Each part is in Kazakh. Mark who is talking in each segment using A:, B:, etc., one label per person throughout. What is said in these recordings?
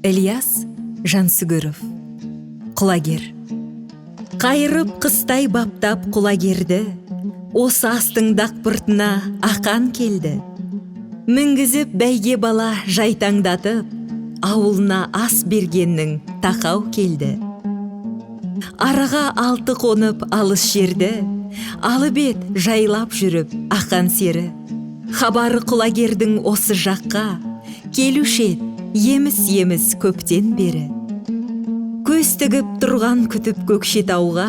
A: Ілияс Жансүгіров. Құлагер. Қайырып қыстай баптап Құлагерді, осы астың дақпыртына Ақан келді. Мінгізіп бәйге бала жайтаңдатып, ауылына ас бергеннің тақау келді. Араға алты қонып алыс жерді, алып ет жайлап жүріп Ақан сері. Хабары Құлагердің осы жаққа келуші ед еміс-еміс көптен бері. Көз тігіп тұрған күтіп Көкшетауға,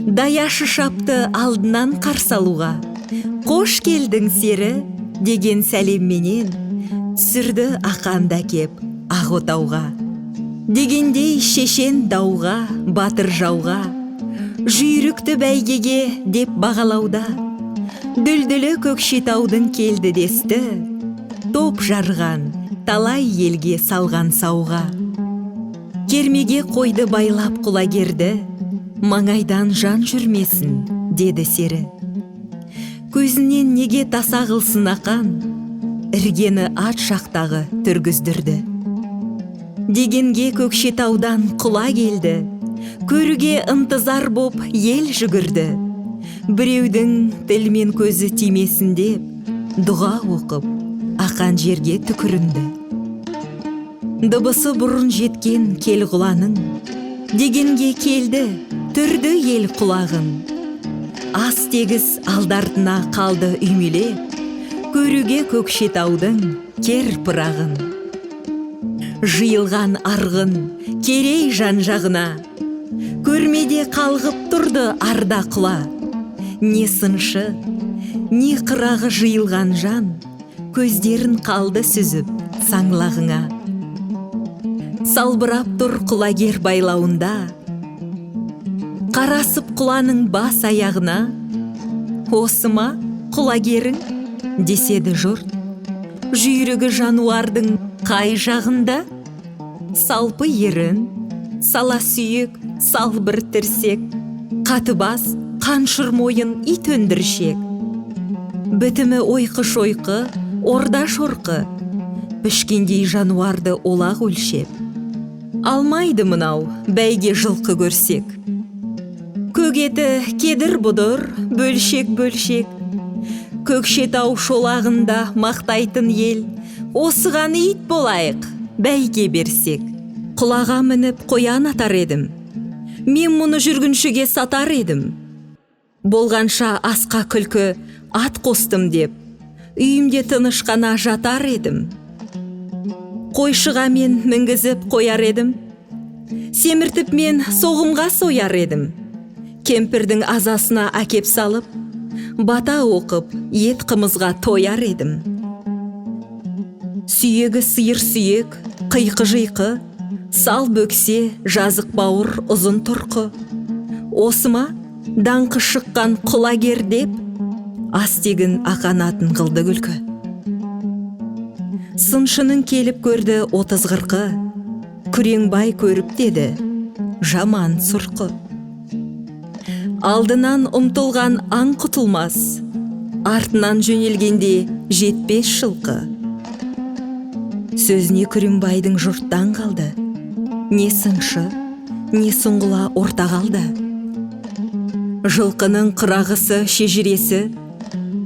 A: даяшы шапты алдынан қарсы алуға. Қош келдің, сері, деген сәлемменен түсірді Ақанды әкеп ақ отауға. Дегендей шешен дауға, батыр жауға, жүйрікті бәйгеге деп бағалауда. Дүлдүлі Көкшетаудың келді десті, топ жарған, талай елге салған сауға. Кермеге қойды байлап Құлагерді, маңайдан жан жүрмесін, деді сері. Көзінен неге таса қылсын Ақан, іргені ат жақтағы түргіздірді. Дегенге Көкшетаудан құла келді, көруге ынтызар боп ел жүгірді. Біреудің тіл мен көзі тимесін деп, дұға оқып, Ақан жерге түкірінді. Дыбысы бұрын жеткен кел құланың, дегенге келді, түрді ел құлағын. Ас тегіс алдартына қалды үймелеп, көруге Көкшетаудың кер пырағын. Жиылған арғын, керей жан жағына, көрмеде қалғып тұрды арда құла. Не сыншы, не қырағы жиылған жан, көздерін қалды сүзіп саңлағыңа. Салбырап тұр Құлагер байлауында, қарасып құланың бас аяғына. Осы ма Құлагерің, деседі жұрт, жүйрігі жануардың қай жағында? Салпы ерін, сала сүйек, салбыр тірсек, қатыбас, қаншыр мойын ит өндіршек. Бітімі ойқы-шойқы, орда шорқы, пішкендей жануарды олақ өлшеп. Алмайды мынау бәйге жылқы көрсек. Көк еті кедір бұдыр, бөлшек-бөлшек. Көкшетау шолағында мақтайтын ел, осыған ит болайық, бәйге берсек. Құлаға мініп қоян атар едім, мен мұны жүргіншіге сатар едім. Болғанша асқа күлкі ат қостым деп, үйімде тыныш қана жатар едім. Қойшыға мен мінгізіп қояр едім, семіртіп мен соғымға сояр едім. Кемпірдің азасына әкеп салып, бата оқып, ет қымызға тояр едім. Сүйегі сиыр сүйек, қиқы-жиқы, сал бөксе, жазық бауыр ұзын тұрқы. Осы ма даңқы шыққан Құлагер деп, ас тегін Ақан атын қылды күлкі. Сыншының келіп көрді 30-40-ы, Күреңбай көріп деді, жаман сұрқы. Алдынан ұмтылған аң құтылмас, артынан жөнелгенде жетпес жылқы. Сөзіне Күреңбайдың жұрттан қалды, не сыншы, не сұңғыла орта қалды. Жылқының қырағысы шежіресі,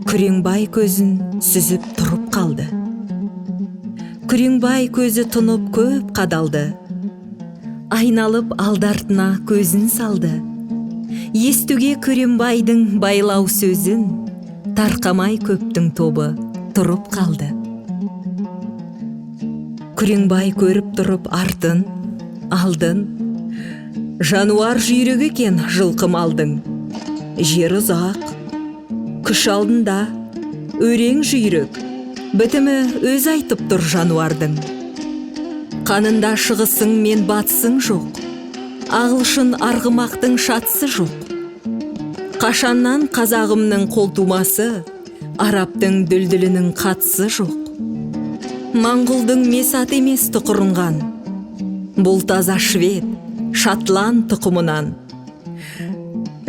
A: Күреңбай көзін сүзіп тұрып қалды. Күреңбай көзі тұнып көп қадалды, айналып алдартына көзін салды. Естуге Күреңбайдың байлау сөзін, тарқамай көптің тобы тұрып қалды. Күреңбай көріп тұрып артын, алдын, жануар жүйрік екен жылқы малдың. Жер ұзақ, күш алдында, өрең жүйрік, бітімі өз айтып тұр жануардың. Қанында шығысың мен батысың жоқ, ағылшын арғымақтың шатысы жоқ. Қашаннан қазағымның қолтумасы, арабтың дүлдүлінің қатысы жоқ. Моңғолдың месат емес тұқырынған, бұл таза швед, шотланд тұқымынан.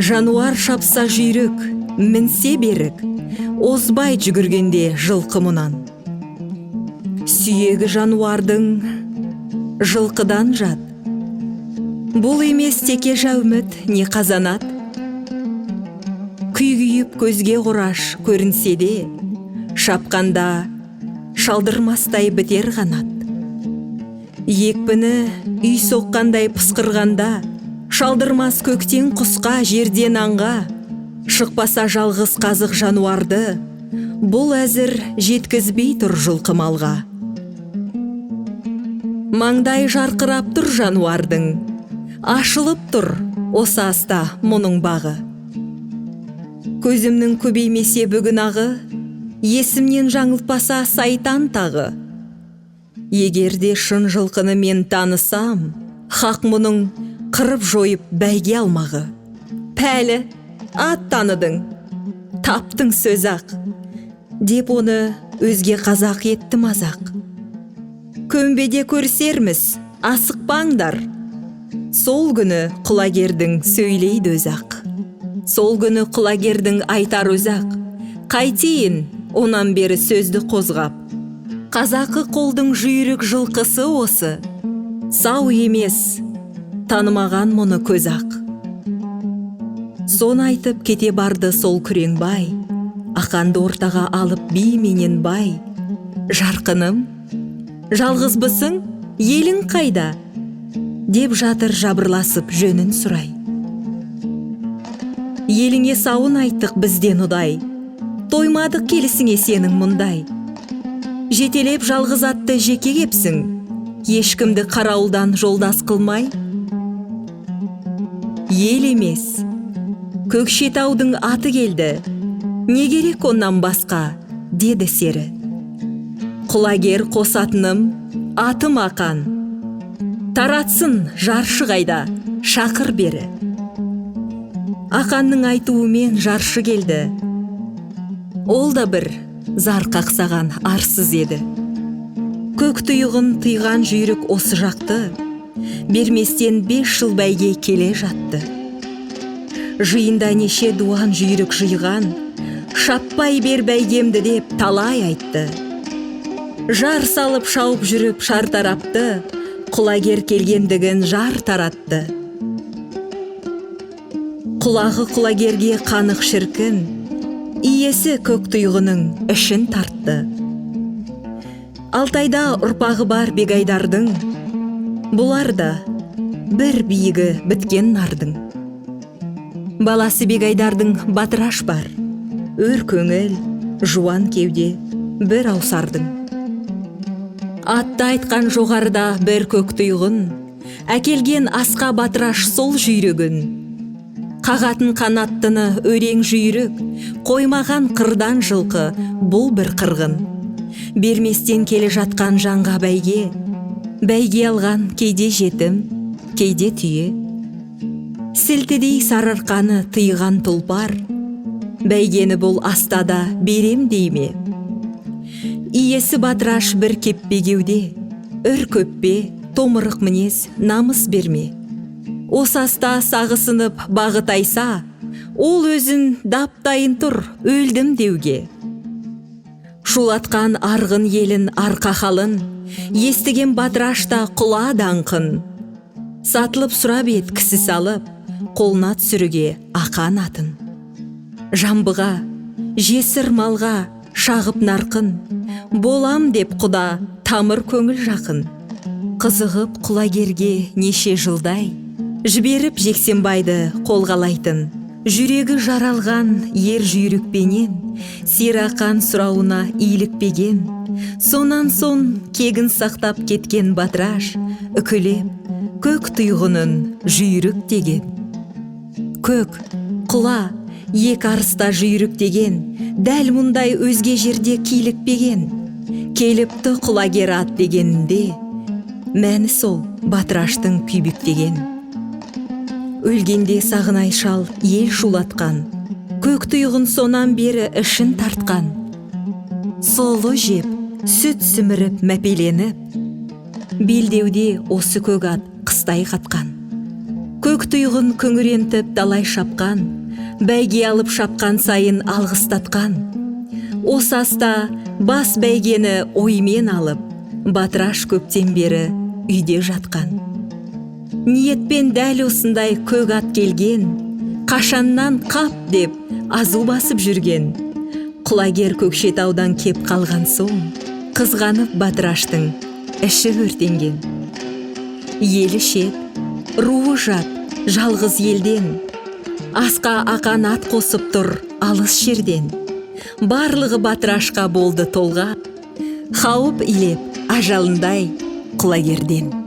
A: Жануар шапса жүйрік, мінсе берік, озбай жүгіргенде жылқы мұнан. Сүйегі жануардың Жылқыдан жат. Бұл емес теке жәуміт, не қазанат. Күй күйіп көзге құраш көрінсе де, шапқанда шалдырмастай бітер қанат. Екпіні үй соққандай пысқырғанда, шалдырмас көктен құсқа, жерден аңға, шықпаса жалғыз қазық жануарды, бұл әзір жеткізбей тұр жылқы малға. Маңдай жарқырап тұр жануардың, ашылып тұр осы аста мұның бағы. Көзімнің көбеймесе бүгін ағы, есімнен жаңылтпаса сайтан тағы. Егер де шын жылқыны мен танысам, хақ мұның қырып жойып бәйге алмағы. Пәлі, ат таныдың, таптың сөз ақ, деп оны өзге қазақ етті мазақ. Көмбеде көрісерміз, асықпаңдар. Сол күні Құлагердің сөйлейді өзі ақ. Сол күні Құлагердің айтар өзі ақ. Қайтейін, онан бері сөзді қозғап. Қазақы қолдың жүйрік жылқысы осы. Сау емес, танымаған мұны көз ақ. Соны айтып кете барды сол Күреңбай, Ақанды ортаға алып би менен бай. Жарқыным, жалғызбысың, елің қайда? Деп жатыр жабырласып жөнін сұрай. Еліңе сауын айттық бізден ұдай, тоймадық келісіңе сенің мұндай. Жетелеп жалғыз атты жеке кепсің, ешкімді қарауылдан жолдас қылмай. Ел емес, Көкшетаудың аты келді, не керек оннан басқа, деді сері. Құлагер қосатыным, атым Ақан. Таратсын жаршы қайда, шақыр бері. Ақанның айтуымен жаршы келді. Ол да бір зар қақсаған арсыз еді. Көк тұйығын тыйған жүйрік осы жақты, берместен 5 жыл бәйге келе жатты. Жиында неше дуан жүйрік жиған, шаппай бер бәйгемді деп талай айтты. Жар салып шауып жүріп шар тарапты, Құлагер келгендігін жар таратты. Құлағы Құлагерге қанық шіркін, иесі көк тұйғының ішін тартты. Алтайда ұрпағы бар Бегайдардың, бұлар да бір биігі біткен нардың. Баласы Бегайдардың Батыраш бар, өр көңіл, жуан кеуде бір аусардың. Атты айтқан жоғарыда бір көк тұйғын, әкелген асқа Батыраш сол жүйрігін. Қағатын қанаттыны өрең жүйрік, қоймаған қырдан жылқы бұл бір қырғын. Берместен келе жатқан жанға бәйге, бәйге алған кейде жетім, кейде түйе. Сілтідей Сарыарқаны тыйған тұлпар, бәйгені бұл астада берем дей ме? Иесі Батыраш бір кеппе кеуде, үр көппе, томырық мінез, намыс берме. Осы аста сағы сынып бағы тайса, ол өзін даптайын тұр өлдім деуге. Шулатқан арғын елін арқа халын, естіген Батыраш та құла даңқын. Сатылып сұрап ет кісі салып, қолына түсіруге Ақан атын. Жамбыға, жесір малға шағып нарқын, болам деп құда тамыр көңіл жақын. Қызығып Құлагерге неше жылдай, жіберіп Жексенбайды қолғалайтын. Жүрегі жаралған ер жүйрікпенен, Серақан сұрауына илікпеген. Сонан соң кегін сақтап кеткен Батыраш, үкілеп көк тұйғынын жүйрік деген. Көк, құла, екі арыста жүйрік деген, дәл мұндай өзге жерде килікпеген. Келіпті Құлагер ат дегенінде, мәні сол Батыраштың күйбектеген. Өлгенде Сағынай шал ел шулатқан, көк тұйғын сонан бері ішін тартқан. Солы жеп, сүт сіміріп мәпеленіп, белдеуде осы көк ат қыстай қатқан. Көк тұйғын күңірентіп далай шапқан, бәйге алып шапқан сайын алғыстатқан. Осы аста бас бәйгені оймен алып, Батыраш көптен бері Үйде жатқан. Ниетпен дәл осындай көк ат келген, қашаннан қап деп азу басып жүрген. Құлагер Көкшетаудан кеп қалған соң, қызғанып Батыраштың іші өртенген. Елі шет, руы жат, жалғыз елден асқа Ақан ат қосып тұр алыс жерден. Барлығы Батырашқа болды толға, хауіп илеп ажалындай Құлагерден.